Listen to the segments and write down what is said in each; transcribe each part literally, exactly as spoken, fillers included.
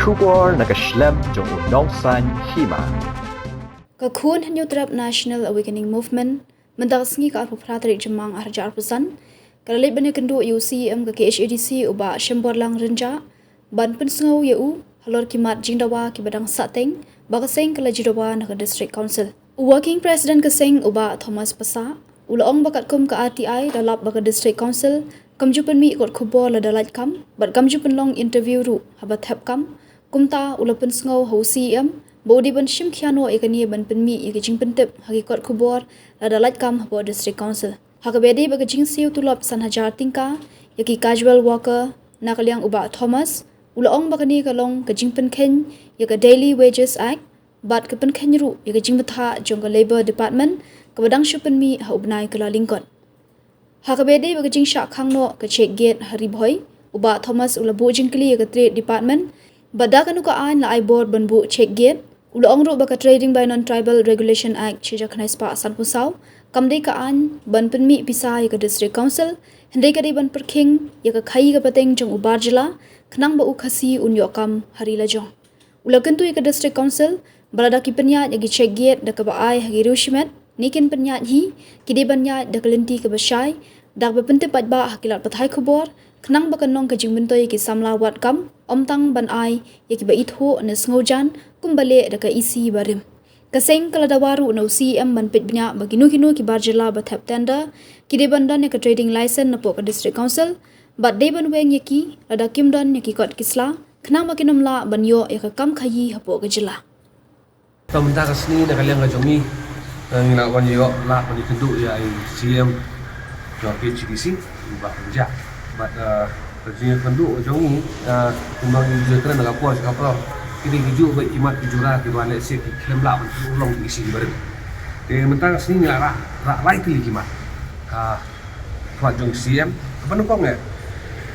Khubor na ka shlem jong u nongsaiñ hima. Ka khun Hynñiewtrep National Awakening Movement, mynta ka sngi ka arphew phra tarik Jymmang arhajar arphew san, ka la leit ban ïakynduh ïa u C E M ka K H A D C u Bah Shemborlang Rynjah, ban pynsngew ïa u halor ki mat jingdawa kiba dang sahteng ba ka seng ka la ju dawa na ka District Council. U Working President ka seng u Bah Thomas Passah u la ong ba katkum ka R T I la lap ba ka District Council kam ju pynmih kot khubor lada lait kam, bad kam ju pynlong interview ruh haba thep kam. Kumta u la pynsngew ha u C E M ba u dei ban shim khia noh ïa kane ban pynmih ïa ka jingpyntip ha ki kot khubor lada lait kam hapoh District Council. Ha kaba ïadei bad ka jingsiew tulop san hajar tyngka ïa ki casual worker, na ka liang u Bah Thomas u la ong ba kane ka long ka jingpynkheiñ ïa ka Daily Wages Act bad ka pynkheiñ ruh ïa ka jingbthah jong ka Labour Department kaba dang shu pynmih ha u bnai Kyllalyngkot. Ha kaba ïadei bad ka jingshah khang noh ka check gate ha Ri Bhoi, u Bah Thomas u la buh jingkylli ïa ka Trade Department ba da kano ka aiñ la ai bor ban buh check gate. U la ong ruh ba ka Trading by Non-Tribal Regulation Act shihajar khyndai spah sanphew saw kam dei ka aiñ ban pynmih pisa ïa ka District Council, hynrei ka dei ban pyrkhing ïa ka khaii ka pateng jong u bar jylla, khnang ba u Khasi un ïoh kam ha ri lajong. U la kyntu ïa ka District Council ba lada ki pynïaid ïa ki check gate da kaba ai ha ki riew shimet, ne kin pynïaid hi, ki dei ban ïaid da ka lynti kaba shai, da kaba pyntip paidbah ha ki lad pathai khubor, khnang ba kan long ka jingmyntoi ïa ki samla wad kam, ym tang ban ai ïa kiba ithuh ne sngewjan kumba leh da ka E C barim. Ka seng ka la dawa ruh na u C E M ban peit bniah ba kino kino ki bar jylla ba thep tender ki dei ban don ïa ka trading license napoh ka District Council, bad dei ban weng ïa ki lada kim don ïa ki kot ki sla, khnang ba kin ym lah ban ïoh ïa ka kam khaii hapoh ka jylla. Te mynta ka sngi na ka liang ka jong ngi, eh, ngi la wan ïoh lah ban ïakynduh ïa i C E M jong ka K H A D C, i Bah Rynjah. Bad, eh, ka jingïakynduh jong ngi, eh, kumba ngi ju kren na ka por sha ka por, ki dei kijuh bad ki mat ki jura kiba lehse ki khlem lah ban pynurlong ki isi kiba rim. Te mynta ka sngi ngi la rah, rah lai tylli ki mat. Ah, Khmat jong C M, kaba nyngkong eh,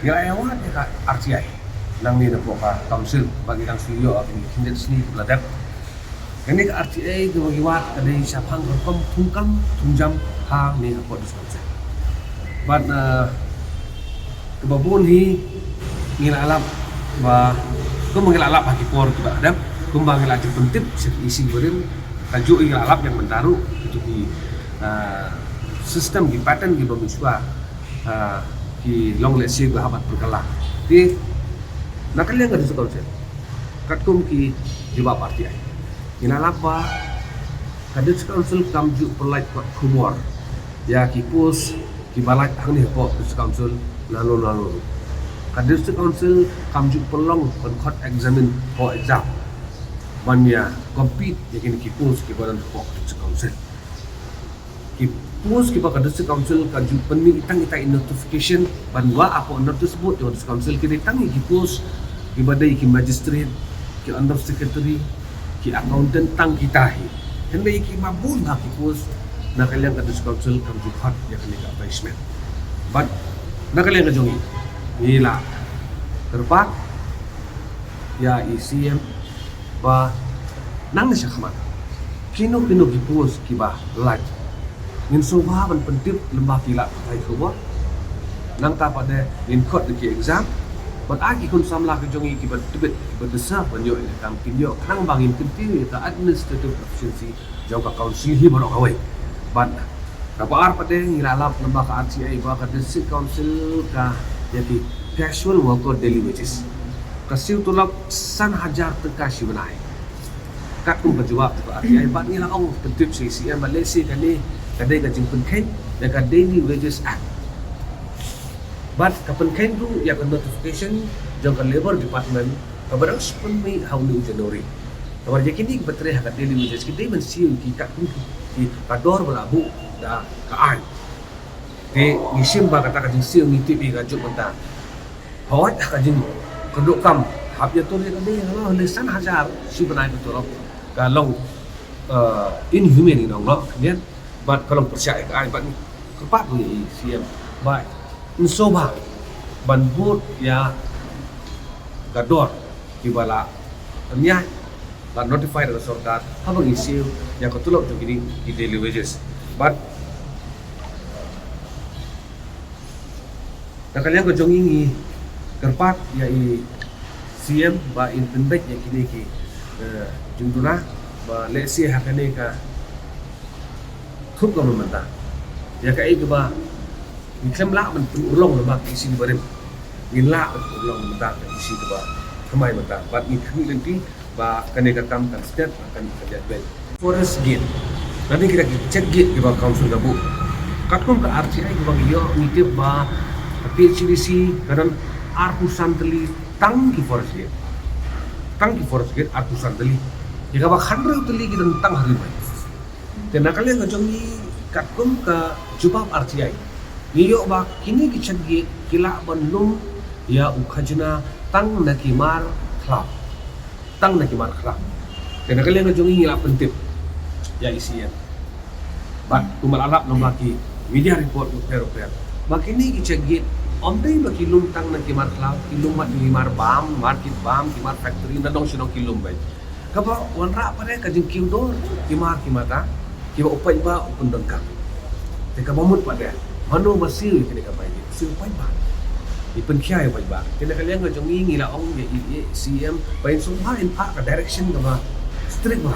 ngi la ïa wad ïa ka R T I nangne napoh ka council, ba ngi dang shu ïoh ha kine ki khyndiat sngi kiba la dep. Kane ka R T I kaba ngi wad ka dei shaphang ka rukom thungkam thungjam hangne hapoh district council. Bad, eh, kaba bun hi ngi la lap ba, kumba ngi la lap ha ki por kiba la dep, kumba ngi la ju pyntip sha ki isi barim, kajuh ngi la lap ïa mynta ruh, kito ki, eh, system ki pattern kiba mynshuwa, ah, ki long lehse ba hap ban pynkylla. Te na ka liang ka District Council, katkum ki jubab R T I, ngi la lap ba ka District Council kam ju pynlait kot khubor ïa ki post kiba lait hangne hapoh District Council nalor nalor. Ka District Council kam ju pynlong ban khot examine hapoh exam ban ïa compete ïa kine ki post kiba don hapoh District Council. Ki post kiba ka District Council ka ju pynmih tang ita i notification ban wah hapoh notice board jong District Council, ki dei tang i ki post kiba dei ki magistrate, ki under secretary, ki accountant, tang kita hi. Hynrei kiba bun ha ki post na ka liang ka District Council kam ju khot ïa kane ka punishment. Bad na ka liang ka jong ngi, ngi la kyrpad ïa i C M ba nangne shakhmat kino kino ki post kiba lait, ngin sngewbha ban pyntip lyngba ki lad pathai khubor. Nangta pat de ngin khot da ki exam, bad ai ki khun samla ki jong ngi kiba tbit, kiba deserve ban ïoh ïa ka kam kin ïoh, khnang ba ngin kyntiew ïa ka administrative efficiency jong ka council hi baroh kawei. Bad kaba ar pat de ngi la lap lyngba ka R T I ba ka District Council ka ïa ki casual worker daily wages ka siew tulop san hajar tyngka shi bnai. Katkum ka jubab jong ka R T I bad ngi la ong pyntip sha i C M ba lehse kane ka dei ka jingpynkheiñ ïa ka Daily Wages Act. Bad ka pynkheiñ ruh ïa ka notification jong ka Labour Department kaba dang shu pynmih ha une u January. Namar ïa kine kiba trei ha ka daily wages ki dei ban siew ki katkum ki, ki ka dor ba la buh da ka aiñ. Te ngi shim ba kata ka jingsiew ngi tip ïa ka juk mynta. Hooid ha ka jingkyrduh kam hap ïa tur ïa ka dei halor le san hajar shi bnai ka tulop ka long, eh, inhumane ngi ong noh, kan ïa. Bad ka long pyrshah ïa ka aiñ, bad ngi kyrpad ruh ïa i C M ba yn sngewbha ban bud ïa ka dor kiba la pynïaid, la notify da ka sorkar haba ngi siew ïa ka tulop jong kine ki daily wages. Bad na ka liang ka jong ngi ngi kyrpad ïa i C C M ba in pynbeit ïa kine ki, eh, jingduna ba lehse ha kane ka thup ka mynta, ïa kaei kaba ngi khlem lah ban pynurlong lyngba ka EC barim, ngin lah ban pynurlong lyngba ka EC kaba thymmai mynta. Bad ngi khmih lynti ba kane ka kam kan step, kan, kan ïaid beit. Forest gate. Lane kita ki check gate kiba council ka buh. Katkum ka R T I kiba ngi ïoh, ngi tip ba ka P H A D C ka don arphew san tylli tang ki forest gate. Tang ki forest gate arphew san tylli. Ïa kaba hynriew tylli ki don tang ha Ri Bhoi. Te na ka liang ka jong ngi, katkum ka jubab R T I, ngi ïoh ba kine ki check gate ki lah ban lum ïa u khajna tang na ki mar khlaw. Tang na ki mar khlaw. Te na ka liang ka jong ngi, ngi lah pyntip ïa i C M. Bad kumba la lap lyngba ki media report bapher bapher, ba kine ki check gate ym dei ba ki lum tang na ki mar khlaw, ki lum bad ki mar bam, mar kit bam, ki mar factory, nadong shnong ki lum beit. Kaba wanrah pat de ka jingkiew dor ki mar ki mata kiba u paidbah u pyndonkam. Te kaba mut pat de, mano ba siew ïa kine ki bai gate? Siew u paidbah. I pynkhia ïa u paidbah. Te na ka liang ka jong ngi, ngi la ong ïa i, i C M ba in sngewbha in phah ka direction kaba strict bha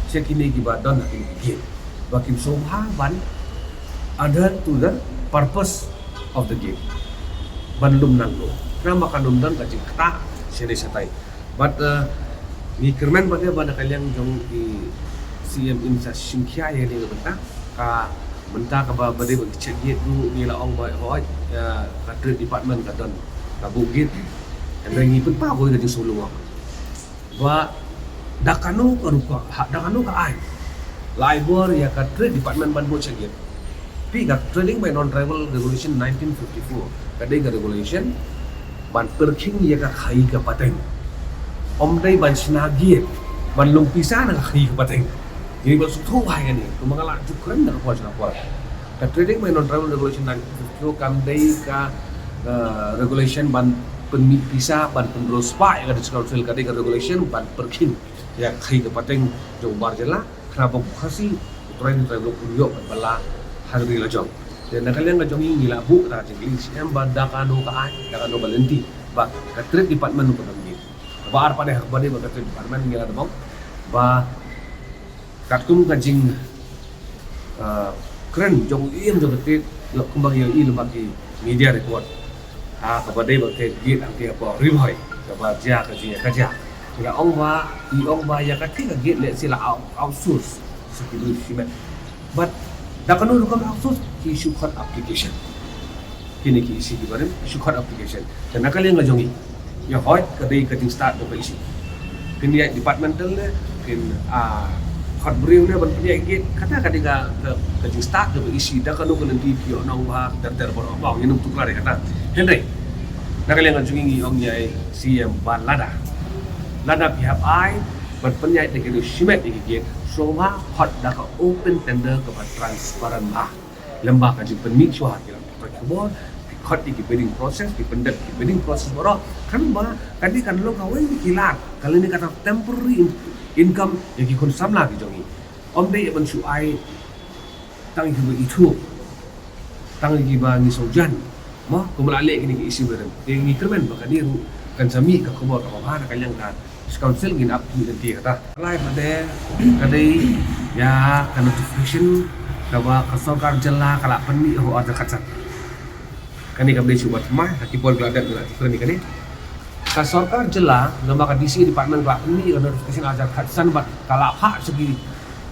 sha kine kiba don ha kine ki gate, ba kin sngewbha ban adhere to the purpose of the gate, ban lum nangno. Namar ba kan ym don ka jingktah shane shatai. Bad, eh, ngi kyrmen pat de ba na ka liang jong i C M in sa shim khia ïa kane ka bynta. Ka bynta kaba, ba dei ba ki check gate ruh ngi la ong ba hooid, eh, ka Trade Department ka don, ka buh gate. Hynrei ngi pynpaw ïa ka jingsngew lyngngoh ba da kano ka rukom, ha, da kano ka aiñ la ai bor ïa ka Trade Department ban buh check gate? Phi, ka Trading by Non-Tribal Regulation nineteen fifty-four ka dei ka regulation ban pyrkhing ïa ka khaïi ka pateng. Ym dei ban shna gate ban lum pisa na ka khaïi ka pateng. Ngi dei ban sngewthuh bha ïa kane, kumba nga la ju kren na ka por sha ka por. Ka Trading by Non-Tribal Regulation nineteen fifty-four kam dei ka, eh, regulation ban pynmih pisa, ban pynroi spah ïa ka District Council. Ka dei ka regulation ban pyrkhing ïa ka khaïi ka pateng jong u bar jylla. Khnang ba u Khasi, u trai, u trai Blok un ïoh ban bylla ha ka ri la jong. Te na ka liang ka jong ngi, ngi la buh kata ka jingkylli ïa i C M ba da kano ka aiñ, da kano ka lynti ba ka Trade Department u pyndonkam. Kaba ar pat de, ha kaba dei bad ka Trade Department, ngi la dep ong ba katkum ka jing, ah, kren jong u E M jong ka Trade, kumba ngi ïohi lyngba ki media report, ha kaba dei bad ka gate hangtei hapoh Ri Bhoi kaba jia ka jingïakajia, ngi la ong ba, i ong ba ïa katei ka gate lehse la out-, outsource sha ki briew shimet. Bad da kano rukom outsource? Ki issue khot application. Kine ki EC kiba rim, issue khot application. Te na ka liang ka jong ngi, ïa hooid ka dei ka jingstad jong ka EC. Pynïaid departmental ne, pyn, ah, khot briew ne ban pynïaid gate, kata ka dei ka, ka, ka jingstad jong ka EC. Da kano ka lynti, phi ïoh nong bha ter ter baroh, ba ngin ym tuklar ïa kata. Hynrei na ka liang ka jong ngi, ngi ong ïa i C M ba lada, lada phi hap ai ban pynïaid da ki briew shimet ïa ki gate, sngewbha khot da ka open tender kaba transparent bha. Lem bad ka jingpynmih shuwa ha ki lad pathai khubor, phi khot ïa ki bidding process, phi pyndep ki bidding process baroh. Khnang ba kane kan long kawei na ki lad, ka long kata temporary in-, income ïa ki khun samla ki jong ngi. Ym dei ban shu ai tang ïa kiba ithuh, tang ïa kiba ngi sngewjan. Mo, kumba la leh kine ki EC barim. Te ngi kyrmen ba kane ruh kan sa mih ka khubor kaba bha na ka liang ka District Council, ngin ap, ngin ap ïa kata. Lai pat de, ka dei ïa ka notification kaba ka sorkar jylla ka la pynmih ha u arhajar khatsan. Kane kam dei shuh bad thymmai, ha ki por ki la dep ngi la kren ïa kane. Ka sorkar jylla, namar ka D C A department ka la pynmih ïa ka notification arhajar khatsan bad ka la phah sha ki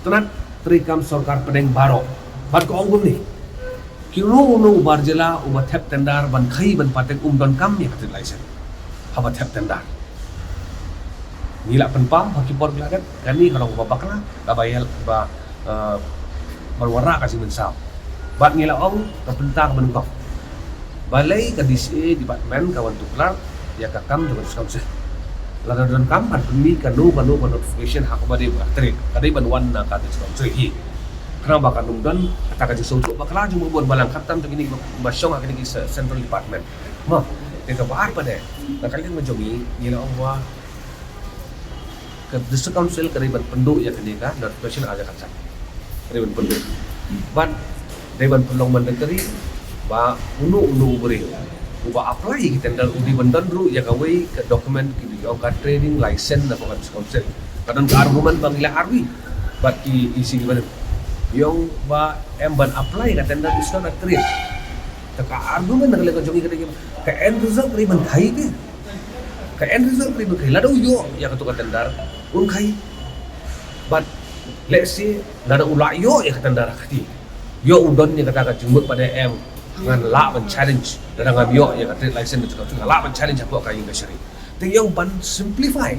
tnat treikam sorkar pdeng baroh. Bad ka ong kumne: Ki uno uno u bar jylla uba thep tender ban khaïi ban pateng um donkam ïa ka trade license haba thep tender. Ngi la pynpaw ha ki por ki la dep, kane ka long kaba bakla, kaba ïa, ba, eh, ban wanrah ka jingmynsaw. Bad ngi la ong ka bynta kaba nyngkong, balei ka D C A department ka wan tuklar ïa ka kam jong ka District Council? Lada donkam ban pynmih kano kano ka notification ha kaba dei ba trade, ka dei ban wan na ka District Council hi. Khnang ba kan ym don kata ka jingsngewthuh bakla jong bun balang, khamtam jong kine ba shong ha kine ki ce-, central department. Mo, te kaba ar pat de, na ka liang ka jong ngi, ngi la ong ba ka District Council ka dei ban pynduh ïa kane ka notification arhajar khatsan. Ka dei ban pynduh. Bad dei ban pynlong mandatory ba uno uno u briew Uba apply ïa ki tender u dei ban don ruh ïa kawei ka document ki ong ka trading license na ka District Council. Ka don ka argument ba ngi la arwi bad ki E C ki barim. Ïa uba em ban apply ka tender is not a trade. Te ka argument na ka liang ka jong ngi ka dei ka end result ka dei ban khaïi. Ka end result ka dei ban khaïi. Lada u ïoh ïa kato ka tender un khaïi. But let's say lada u la ïoh ïa ka tender ha kti, ïoh u don ïa kata ka jingmut pat em, ngan lah ban challenge. Lada ngam ïoh ïa ka trade license, nga lah ban challenge hapoh ka ïing kashari. Te ïa ban simplify,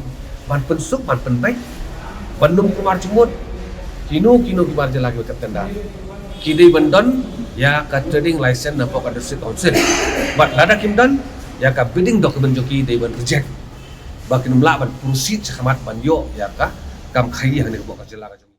ban pynsuk, ban pynbeit, ban nym kumar jingmut. Kino kino ki bar jylla kiba trep tender ki dei ban don ïa ka trading license napoh ka District Council. Bad lada kim don, ïa ka bidding document jong ki dei ban reject. Ba kin ym lah ban proceed shakhmat ban ïoh ïa ka kam khaïi hangne hapoh ka jylla ka jong